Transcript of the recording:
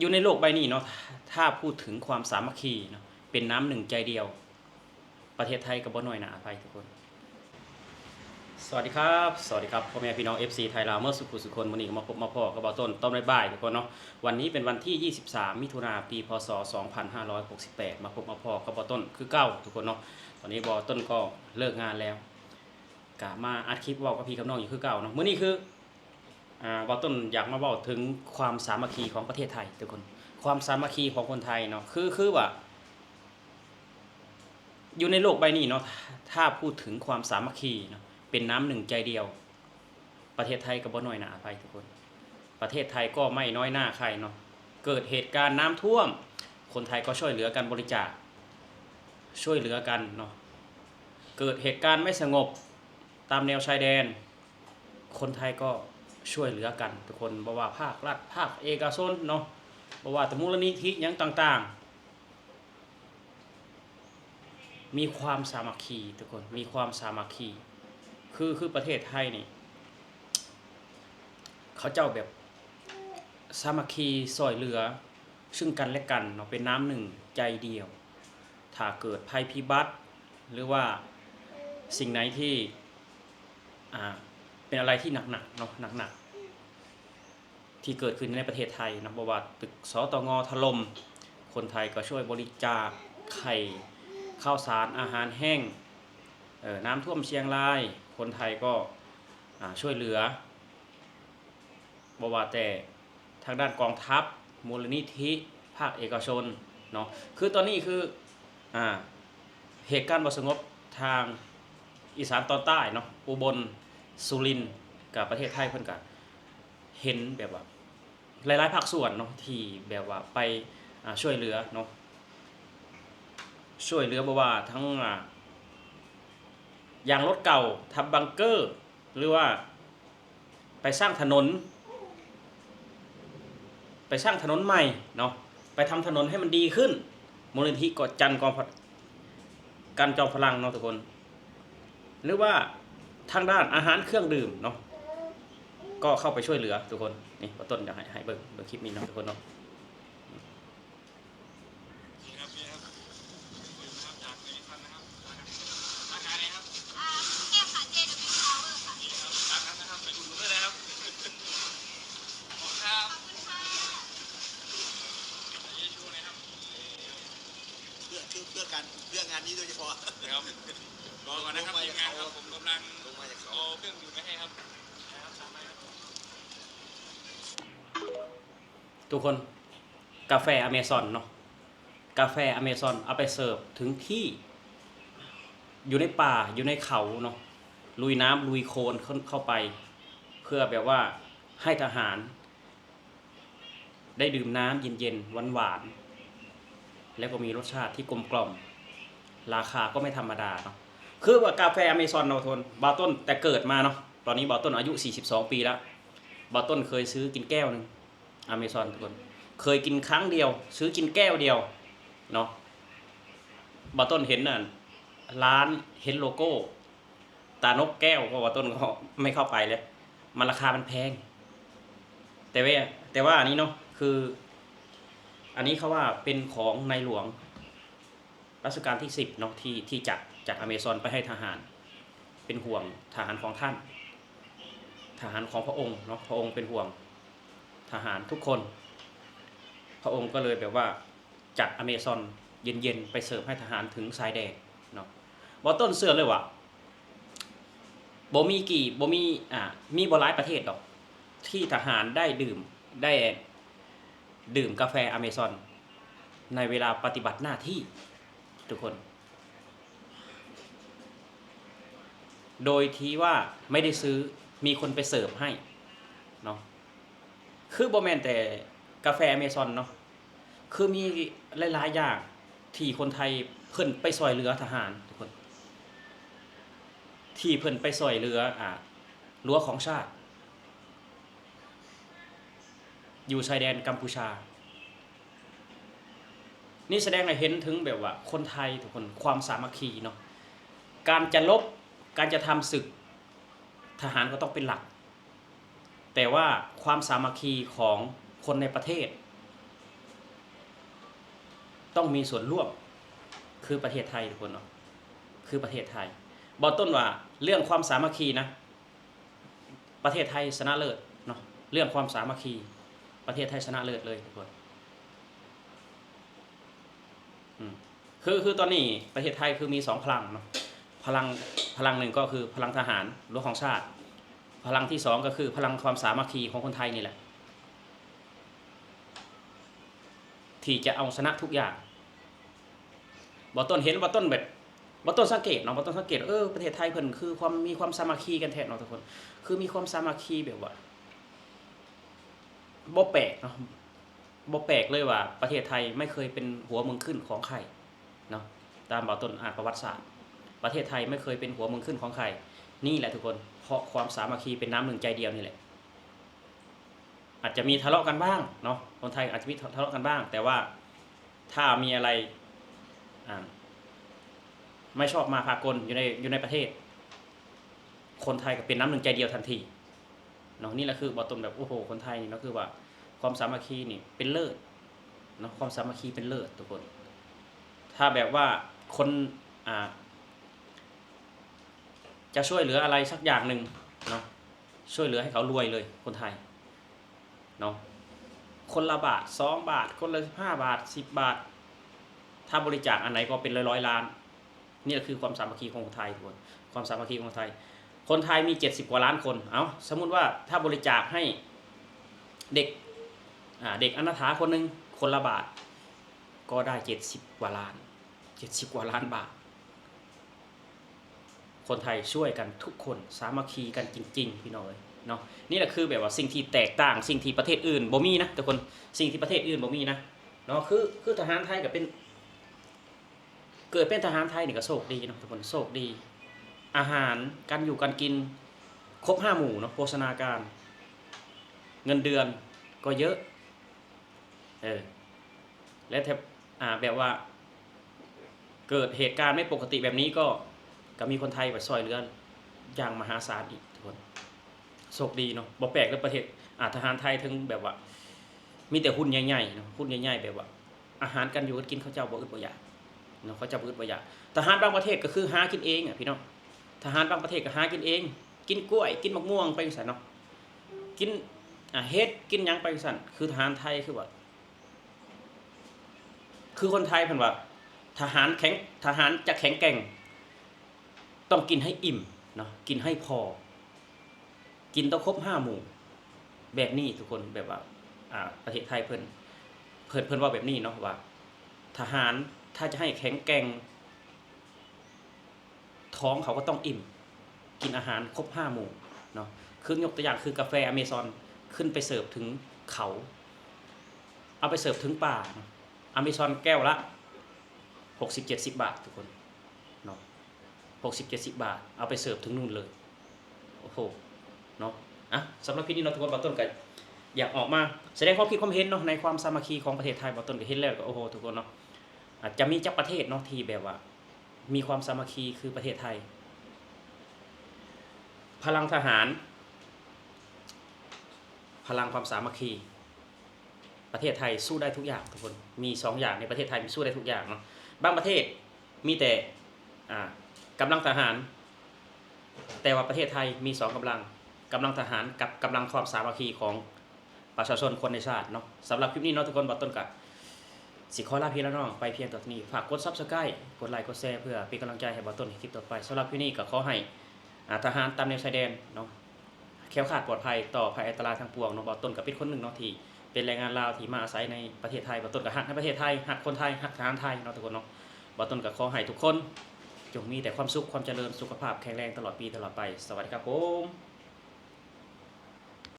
ຢູ່ໃນໂລກໃບນີ້ເນາະ ຖ້າ ຖ້າພູດເຖິງຄວາມສາມັກຄີເນາະ ເປັນນ້ຳໜຶ່ງໃຈດຽວ ປະເທດໄທກໍບໍ່ນ້ອຍໜ້າໃຜທຸກຄົນ. ສະຫວັດດີຄັບ ສະຫວັດດີຄັບ ພໍ່ແມ່ພີ່ນ້ອງເອັຟຊີໄທລາວໝົດສູ່ຜູ້ສູ່ຄົນ. ມື້ນີ້ກໍມາພົບມາພໍ້ກັບບ່າວຕົ້ນຕອນບ່າຍໆທຸກຄົນເນາະ. ວັນນີ້ເປັນວັນທີຊາວສາມ ມິຖຸນາ ປີ ພ.ສ. ສອງພັນຫ້າຮ້ອຍຫົກສິບແປດ ມາພົບມາພໍ້ກັບບ່າວຕົ້ນຄືເກົ່າທຸກຄົນເນາະ. ຕອນນີ້ບ່າວຕົ້ນກໍເລີກງານແລ້ວ ກະມາອັດຄລິບເວົ້າກັບພີ່ກັບນ້ອງຢູ່ຄືເກົ່າເນາະ. ມື້ນີ້ຄື ອ່າ ບ່າວຕົ້ນຢາກມາເວົ້າເຖິງຄວາມສາມັກຄີຂອງປະເທດໄທທຸກຄົນ. ຄວາມສາມັກຄີຂອງຄົນໄທເນາະ ຄື ຄືວ່າ ຢູ່ໃນໂລກໃບນີ້ເນາະ ຖ້າ ຖ້າພູດເຖິງຄວາມສາມັກຄີເນາະ ເປັນນ້ຳໜຶ່ງໃຈດຽວ ປະເທດໄທກໍບໍ່ນ້ອຍໜ້າໃຜທຸກຄົນ. ປະເທດໄທກໍໄມ່ນ້ອຍໜ້າໃຄເນາະ. ເກີດເຫດການນ້ຳຖ້ວມ ຄົນໄທກໍຊ່ວຍເຫຼືອກັນບໍລິຈາກ ຊ່ວຍເຫຼືອກັນເນາະ. ເກີດເຫດການໄມ່ສະຫງົບຕາມແນວຊາຍແດນ ຄົນໄທກໍຊ່ວຍເຫຼືອກັນທຸກຄົນ ບໍ່ວ່າພາກລັດ ພາກເອກະຊົນເນາະ ບໍ່ວ່າແຕ່ມູນນິທິຫຍັງຕ່າງໆ ມີຄວາມສາມັກຄີທຸກຄົນ ມີຄວາມສາມັກຄີ. ຄື ຄືປະເທດໄທນີ້ ເຂົາເຈົ້າແບບສາມັກຄີຊ່ອຍເຫຼືອ ຊຶ່ງກັນແລະກັນເນາະ ເປັນນ້ຳໜຶ່ງໃຈດຽວ. ຖ້າເກີດໄພພິບັດ ຫຼືວ່າສິ່ງໃດທີ່ ອ່າ ເປັນອະໄລທີ່ໜັກໆເນາະ ໜັກໆ ທີ່ເກີດຂຶ້ນໃນປະເທດໄທເນາະ ບໍ່ວ່າຕຶກ ສຕງ ຖະຫຼົ່ມ ຄົນໄທກໍຊ່ວຍບໍລິຈາກໄຂ່ ເຂົ້າສານ ອາຫານແຫ້ງ. ເອີ ນ້ຳຖ້ວມຊຽງລາຍ ຄົນໄທກໍ ອ່າ ຊ່ວຍເຫຼືອ ບໍ່ວ່າແຕ່ທາງດ້ານກອງທັບ ມູນນິທິ ພາກເອກະຊົນເນາະ. ຄືຕອນນີ້ຄື ອ່າ ເຫດການບໍ່ສະຫງົບທາງອີສານຕອນໃຕ້ເນາະ ອຸບົນ ສຸລິນ ກັບປະເທດໄທ ເພິ່ນກະເຫັນແບບວ່າ ຫຼາຍໆພາກສ່ວນເນາະ ທີ່ແບບວ່າໄປ ອ່າ ຊ່ວຍເຫຼືອເນາະ ຊ່ວຍເຫຼືອບໍ່ວ່າທັງ ອ່າ ຢາງລົດເກົ່າ ທຳບັງເກີ ຫຼືວ່າໄປສ້າງຖະໜົນ ໄປສ້າງຖະໜົນໃໝ່ເນາະ ໄປທຳຖະໜົນໃຫ້ມັນດີຂຶ້ນ. ມູນນິທິກໍຈັນກອງ ກັນຈອມພະລັງເນາະທຸກຄົນ ຫຼືວ່າທາງດ້ານອາຫານເຄື່ອງດື່ມເນາະ ກໍເຂົ້າໄປຊ່ວຍເຫຼືອທຸກຄົນ. ນີ້ ບ່າວຕົ້ນຢາກໃຫ້ ໃຫ້ເບິ່ງ ເບິ່ງຄລິບນີ້ເນາະທຸກຄົນເນາະ. ເພື່ອ ເພື່ອ ເພື່ອການ ເພື່ອງານນີ້ໂດຍສະເພາະ. ครับ รอก่อนนะครับ ทีมงานครับ ผมกำลัง ลงมาจากเขา เอาเครื่องดื่มไปให้ครับ ทุกคน กาแฟอเมซอนเนาะ กาแฟอเมซอนเอาไปเสิร์ฟถึงที่ อยู่ในป่า อยู่ในเขาเนาะ ลุยน้ำลุยโคลนเข้า เข้าไป เพื่อแบบว่าให้ทหาร ได้ดื่มน้ำเย็นๆ หวานๆ แล้วก็มีรสชาติที่กลมกล่อม ราคาก็ไม่ธรรมดาเนาะ คือว่ากาแฟอเมซอนเนาะทุกคน บ่าวต้นแต่เกิดมาเนาะ ตอนนี้บ่าวต้นอายุสี่สิบสองปีแล้ว บ่าวต้นเคยซื้อกินแก้วหนึ่ง อเมซอนทุกคน เคยกินครั้งเดียว ซื้อกินแก้วเดียวเนาะ บ่าวต้นเห็นน่ะ ร้าน เห็นโลโก้ ตานกแก้ว ก็บ่าวต้นก็ไม่เข้าไปเลย มันราคามันแพง แต่ว่า แต่ว่าอันนี้เนาะ คือ อันนี้เขาว่าเป็นของในหลวงรัชกาลที่สิบเนาะ ที่ ที่จัด จัดอเมซอนไปให้ทหาร เป็นห่วงทหารของท่าน ทหารของพระองค์เนาะ พระองค์เป็นห่วงทหารทุกคน พระองค์ก็เลยแบบว่า จัดอเมซอนเย็นๆ ไปเสิร์ฟให้ทหารถึงชายแดนเนาะ บ่าวต้นเชื่อเลยว่า บ่มีกี่ บ่มี อ่า มีบ่หลายประเทศดอก ที่ทหารได้ดื่ม ได้ดื่มกาแฟอเมซอน ในเวลาปฏิบัติหน้าที่ ทุกคน โดยที่ว่าไม่ได้ซื้อ มีคนไปเสิร์ฟให้เนาะ คือบ่แม่นแต่กาแฟอเมซอนเนาะ คือมีหลายๆอย่างที่คนไทยเพิ่นไปซ่อยเหลือทหารทุกคน ที่เพิ่นไปซ่อยเหลือ อ่า รั้วของชาติ อยู่ชายแดนกัมพูชา นี่แสดงให้เห็นถึงแบบว่าคนไทยทุกคน ความสามัคคีเนาะ การจะรบ การจะทำศึก ทหารก็ต้องเป็นหลัก แต่ว่าความสามัคคีของคนในประเทศ ຕ້ອງມີສ່ວນຮ່ວມ ຄືປະເທດໄທ ທຸກຄົນເນາະ ຄືປະເທດໄທ. ເວົ້າຕົ້ນວ່າເລື່ອງຄວາມສາມັກຄີນະ ປະເທດໄທຊະນະເລີດເນາະ ເລື່ອງຄວາມສາມັກຄີ ປະເທດໄທຊະນະເລີດເລີຍ ທຸກຄົນ. ອືມ ຄື ຄືຕອນນີ້ປະເທດໄທຄືມີສອງພະລັງເນາະ ພະລັງ ພະລັງໜຶ່ງກໍຄືພະລັງທະຫານຫຼວງຂອງຊາດ, ພະລັງທີສອງກໍຄືພະລັງຄວາມສາມັກຄີຂອງຄົນໄທນີ້ແຫຼະ ທີ່ຈະເອົາຊະນະທຸກຢ່າງ. ເວົ້າຕົ້ນເຫັນ ເວົ້າຕົ້ນແບບ ເວົ້າຕົ້ນສັງເກດເນາະ ເວົ້າຕົ້ນສັງເກດ ເອີ ປະເທດໄທເພິ່ນຄືຄວາມ ມີຄວາມສາມັກຄີກັນແທ້ເນາະ ທຸກຄົນ ຄືມີຄວາມສາມັກຄີແບບວ່າ ບໍ່ແປກເນາະ ບໍ່ແປກເລີຍວ່າປະເທດໄທໄມ່ເຄີຍເປັນຫົວເມືອງຂຶ້ນຂອງໃຄເນາະ. ຕາມເວົ້າຕົ້ນອ່ານປະຫວັດສາດ ປະເທດໄທໄມ່ເຄີຍເປັນຫົວເມືອງຂຶ້ນຂອງໃຄ. ນີ້ແຫຼະທຸກຄົນ ເພາະຄວາມສາມັກຄີເປັນນ້ຳໜຶ່ງໃຈດຽວນີ້ແຫຼະ. ອາດຈະມີທະເລາະກັນບ້າງເນາະ ຄົນໄທອາດຈະມີທະເລາະກັນບ້າງ ແຕ່ວ່າຖ້າມີອະໄລ ອ່າ ໄມ່ຊອບມາພາກົນຢູ່ໃນ ຢູ່ໃນປະເທດ ຄົນໄທກໍເປັນນ້ຳໜຶ່ງໃຈດຽວທັນທີເນາະ. ນີ້ແຫຼະຄືເວົ້າຕົ້ນແບບ ໂອ້ໂຫ ຄົນໄທນີ້ເນາະ ຄືວ່າຄວາມສາມັກຄີນີ້ເປັນເລີດເນາະ ຄວາມສາມັກຄີເປັນເລີດທຸກຄົນ. ຖ້າແບບວ່າຄົນ ອ່າ ຈະຊ່ວຍເຫຼືອອະໄລສັກຢ່າງໜຶ່ງເນາະ ຊ່ວຍເຫຼືອໃຫ້ເຂົາລວຍເລີຍ ຄົນໄທເນາະ ຄົນລະບາດ ສອງບາດ ຄົນລະສິບຫ້າບາດ ສິບບາດ ຖ້າບໍລິຈາກອັນໃດກໍເປັນຮ້ອຍໆລ້ານ. ນີ້ລະຄືຄວາມສາມັກຄີຂອງຄົນໄທທຸກຄົນ ຄວາມສາມັກຄີຂອງຄົນໄທ. ຄົນໄທມີເຈັດສິບກວ່າລ້ານຄົນ ເອົ້າ ສົມມຸດວ່າຖ້າບໍລິຈາກໃຫ້ເດັກ ອ່າ ເດັກອະນາຖາຄົນໜຶ່ງ ຄົນລະບາດ ກໍໄດ້ເຈັດສິບກວ່າລ້ານ ເຈັດສິບກວ່າລ້ານບາດ. ຄົນໄທຊ່ວຍກັນທຸກຄົນ ສາມັກຄີກັນຈິງໆ ພີ່ນ້ອງເອີຍເນາະ. ນີ້ລະຄືແບບວ່າສິ່ງທີ່ແຕກຕ່າງ ສິ່ງທີ່ປະເທດອື່ນບໍ່ມີນະທຸກຄົນ ສິ່ງທີ່ປະເທດອື່ນບໍ່ມີນະເນາະ. ຄື ຄືທະຫານໄທກໍເປັນ ເກີດເປັນທະຫານໄທນີ້ກໍໂຊກດີເນາະທຸກຄົນ ໂຊກດີ. ອາຫານ ການຢູ່ການກິນ ຄົບຫ້າໝູ່ເນາະ ໂພຊະນາການ ເງິນເດືອນກໍເຍອະ ເອີ ແລະ ແບບ ອ່າ ແບບວ່າເກີດເຫດການໄມ່ປົກກະຕິແບບນີ້ກໍ ກໍມີຄົນໄທໄປຊ່ອຍເຫຼືອຢ່າງມະຫາສານອີກທຸກຄົນ. ໂຊກດີເນາະ ບໍ່ແປກເລີຍປະເທດ ອ່າ ທະຫານໄທເຖິງແບບວ່າມີແຕ່ຮຸ່ນໃຫຍ່ໆເນາະ ຮຸ່ນໃຫຍ່ໆ ແບບວ່າອາຫານການຢູ່ການກິນເຂົາເຈົ້າບໍ່ອຶດບໍ່ຢາກເນາະ ເຂົາເຈົ້າບໍ່ອຶດບໍ່ຢາກ. ທະຫານບາງປະເທດກໍຄືຫາກິນເອງອະ ພີ່ນ້ອງ ທະຫານບາງປະເທດກໍຫາກິນເອງ ກິນກ້ວຍ ກິນໝາກມ່ວງໄປຈັ່ງຊັ້ນເນາະ ກິນ ອ່າ ເຫັດ ກິນຫຍັງໄປຈັ່ງຊັ້ນ. ຄືທະຫານໄທຄືວ່າ ຄືຄົນໄທເພິ່ນວ່າ ທະຫານແຂງ ທະຫານຈະແຂງແກ່ງ ຕ້ອງກິນໃຫ້ອີ່ມເນາະ ກິນໃຫ້ພໍ ກິນຕ້ອງຄົບຫ້າໝູ່ ແບບນີ້ທຸກຄົນ. ແບບວ່າ ອ່າ ປະເທດໄທເພິ່ນ ເພິ່ນ ເພິ່ນເວົ້າແບບນີ້ເນາະ ວ່າທະຫານຖ້າຈະໃຫ້ແຂງແກ່ງ ທ້ອງເຂົາກໍຕ້ອງອີ່ມ ກິນອາຫານຄົບຫ້າໝູ່ເນາະ. ຄືຍົກຕົວຢ່າງຄືກາແຟອາເມຊອນ ຂຶ້ນໄປເສີບເຖິງເຂົາ ເອົາໄປເສີບເຖິງປ່າເນາະ. ອາເມຊອນແກ້ວລະຫົກສິບເຈັດສິບບາດທຸກຄົນເນາະ ຫົກສິບເຈັດສິບບາດ ເອົາໄປເສີບເຖິງນູ້ນເລີຍ. ໂອ້ໂຫ ເນາະ. ອ່ະ ສຳລັບຄລິບນີ້ເນາະທຸກຄົນ ບ່າວຕົ້ນກໍຢາກອອກມາສະແດງຄວາມຄິດຄວາມເຫັນເນາະ ໃນຄວາມສາມັກຄີຂອງປະເທດໄທ. ບ່າວຕົ້ນກໍເຫັນແລ້ວກໍ ໂອ້ໂຫ ທຸກຄົນເນາະ ອາດຈະມີຈັກປະເທດເນາະທີ່ແບບວ່າມີຄວາມສາມັກຄີຄືປະເທດໄທ. ພະລັງທະຫານ ພະລັງຄວາມສາມັກຄີ ປະເທດໄທສູ້ໄດ້ທຸກຢ່າງທຸກຄົນ. ມີສອງຢ່າງໃນປະເທດໄທ ມັນສູ້ໄດ້ທຸກຢ່າງເນາະ. ບາງປະເທດມີແຕ່ ອ່າ ກຳລັງທະຫານ ແຕ່ວ່າປະເທດໄທມີສອງກຳລັງ ກຳລັງທະຫານກັບກຳລັງຄວາມສາມັກຄີຂອງປະຊາຊົນຄົນໃນຊາດເນາະ. ສຳລັບຄລິບນີ້ເນາະທຸກຄົນ ບ່າວຕົ້ນກະຊິຂໍລາພີ່ລານ້ອງໄປພຽງເທົ່ານີ້. ຝາກກົດ Subscribe ກົດໄລ ກົດແຊ ເພື່ອເປັນກຳລັງໃຈໃຫ້ບ່າວຕົ້ນເຮັດຄລິບຕໍ່ໄປ. ສຳລັບຄລິບນີ້ກໍຂໍໃຫ້ ອ່າ ທະຫານຕາມແນວຊາຍແດນເນາະ ແຄ້ວຄາດປອດໄພຕໍ່ໄພອັນຕະລາຍທັງປວງເນາະ. ບ່າວຕົ້ນກໍເປັນຄົນໜຶ່ງເນາະທີ່ເປັນແຮງງານລາວທີ່ມາອາໄສໃນປະເທດໄທ. ບ່າວຕົ້ນກໍຮັກໃນປະເທດໄທ ຮັກຄົນໄທ ຮັກທະຫານໄທເນາະທຸກຄົນເນາະ. ບ່າວຕົ້ນກໍຂໍໃຫ້ທຸກຄົນຈົ່ງມີແຕ່ຄວາມສຸກ ຄວາມຈະເລີນ ສຸຂະພາບແຂງແຮງຕະຫຼອດປີຕະຫຼອດໄປ. ສະຫວັດດີຄັບຜົມ.